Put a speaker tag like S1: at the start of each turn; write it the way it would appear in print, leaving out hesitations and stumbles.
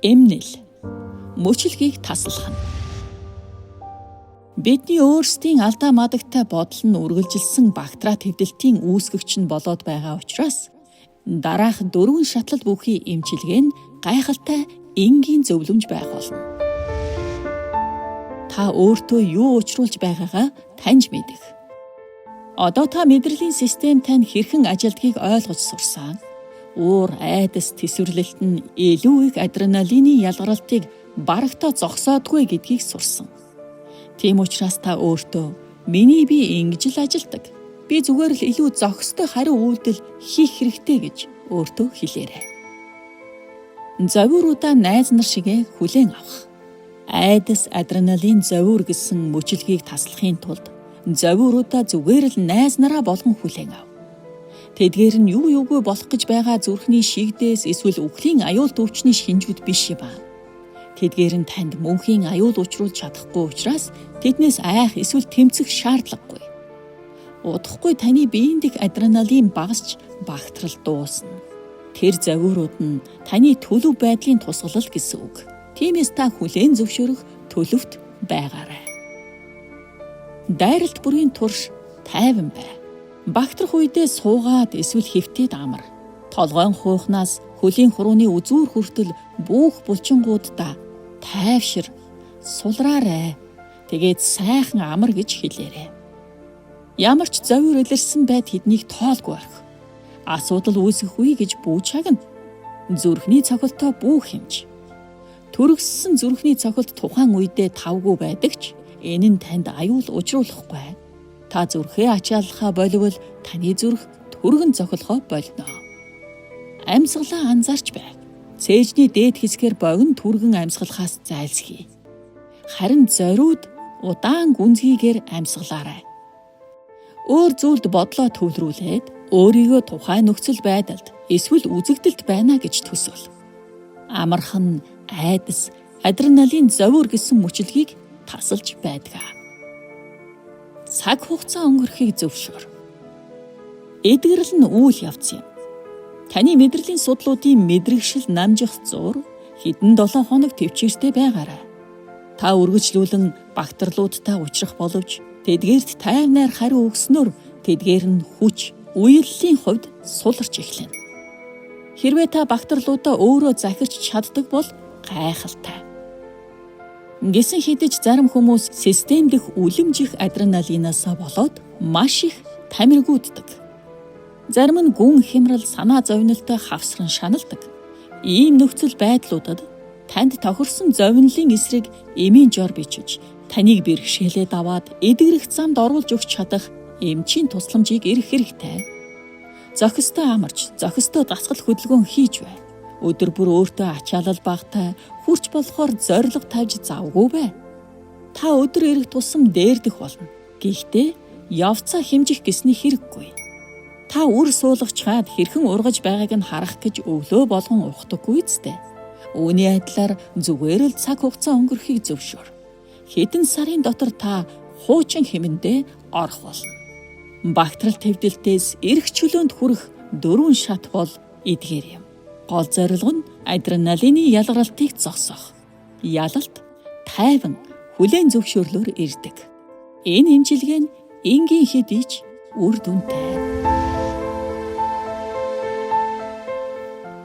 S1: Эмнэл. Мөчлөгийг таслах нь. Бидний өөрсдийн алдаа мадагтай бодол нь үргэлжилсэн бактериа твдэлтийн үүсгэгч нь болоод байгаа учраас дараах 4 шатлал бүхий эмчилгээ нь гайхалтай энгийн зөвлөмж байх болно. Та өөртөө юу учруулж байгаагаа таньж мэдэх. Одоо та мэдрэлийн систем тань хэрхэн ажилдгийг ойлгож сурсан. Уур, айдас, тэсвэрлэлт нь илүү их адреналины ялгаралтыг барагтаа зогсоодгүй гэдгийг сурсан. Тийм учраас та өөртөө миний бие ингэж л ажилдаг. Би зүгээр л илүү зохистой хариу үйлдэл хийх хэрэгтэй гэж өөртөө хэлээрэй. Зовиуруудаа найз нар шигээ хүлээн авах. Айдас, адреналин, зовиур гэсэн мөчлөгийг таслахын тулд зовиуруудаа зүгээр л найз нараа болгон хүлээн ав. Тэдгээр нь юу юугүй болох гэж байгаа зүрхний шигдээс эсвэл үхлийн аюул төвчний шинжүүд биш юм аа. Тэдгээр нь танд мөнхийн аюул учруулж чадахгүй учраас тэднээс айх эсвэл тэмцэх шаардлагагүй. Удахгүй таны биеийн дэх адреналин багасч багтрал дуусна. Тэр зовиурууд нь таны төлөв байдлын тусгалал гэсэн үг. Тиймээс та хүлээн зөвшөөрөх төлөвт байгаарай. Дайралт бүрийн турш тайван бай. Багтрах үедээ суугаад эсвэл хэвтээд амар. Толгойн хуухнаас хөлийн хурууны үзүүр хүртэл бүх булчингуудаа тайвшир сулраарай. Тэгээд сайхан амар гэж хэлээрэй. Ямар ч зовиур илэрсэн байд тэднийг тоолгүй орхи. Асуудал үүсэх үе гэж бүү чагна. Зүрхний цохилтоо бүү хэмж. Түргэссэн зүрхний цохилт тухайн үедээ тавгүй байдаг ч энэ нь танд аюул учруулахгүй. Та зүрхээ ачааллахаа болвол таны зүрх түргэн цохилохоо болно. Амьсгалаа анзаарч бай. Цээжний дээд хэсгээр богино түргэн амьсгалахаас зайлсхий. Харин зориуд удаан гүнзгийгээр амьсгалаарай. Өөр зүйлд бодлоо төвлөрүүлээд өөрийгөө тухайн нөхцөл байдалд эсвэл үзэгдэлд байна гэж төсөөл. Амархан айдас, адреналин, зовиур гэсэн мөчлөгийг тасалж байдаг. Цаг хугацаа өнгөрөхийг зөвшөөр. Эдгэрэл нь үйл явц юм. Таны мэдрэлийн судлуудын мэдрэгшил намжих зур хэдэн 7 хоног төвчээртэй байгаарай. Та үргэлжлүүлэн бактерлуудтай учрах боловч тэдгээрт тайвнаар хариу өгснөөр тэдгээр нь хүч, уяллалын хувьд суларч эхэлнэ. Хэрвээ та бактерлуудаа өөрөө захирч чаддаг бол гайхалтай. Гэсэн хэдий ч зарим хүмүүс систем дэх үлэмжих адреналинаас болоод маш их тамиргууддаг. Зарим нь гүн хямрал, санаа зовнилтой хавсран шаналдаг. Ийм нөхцөл байдлуудад танд тохирсон зовнилын эсрэг эмийн жор бичиж, таныг бэрхшээлээ даваад эдгэрэх замд оруулж өгч чадах эмчийн тусламжийг эрэх хэрэгтэй. Зохистой амарч, зохистой дасгал хөдөлгөөн хийж бай. Өдөр бүр өөртөө ачаалал багтай, хүрч болохоор зорилго тавьж завгүй бай. Та өдөр ирэх тусам дээрдэх болно. Гэхдээ явцаа хэмжих гэсний хэрэггүй. Та үр суулгачхаад хэрхэн ургаж байгааг нь харах гэж өглөө болгон ухдаггүй зү. Үүний адилаар зүгээр л цаг хугацаа өнгөрөхийг зөвшөөр. Хэдэн сарын дотор та хуучин хэмэндээ орох болно. Бактериал твдэлтээс эрх чөлөөнд хүрэх 4 шат бол эдгээр юм. Гол зорилго нь адреналины ялгаралтыг зогсоох. Ялалт тайван хүлээн зөвшөөрлөөр ирдэг. Энэ эмчилгээ нь энгийн хэдий ч үр дүнтэй.